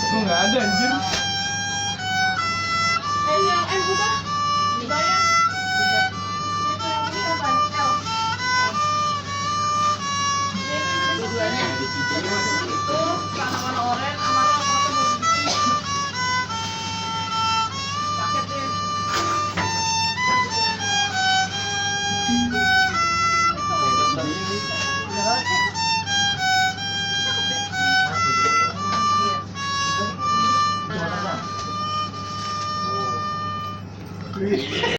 Kok nggak ada anjir? Yang M udah dibayar. Itu yang ini apa? L. Keduanya itu warna oranye sama lo foto mau bikin paket deh. Wih.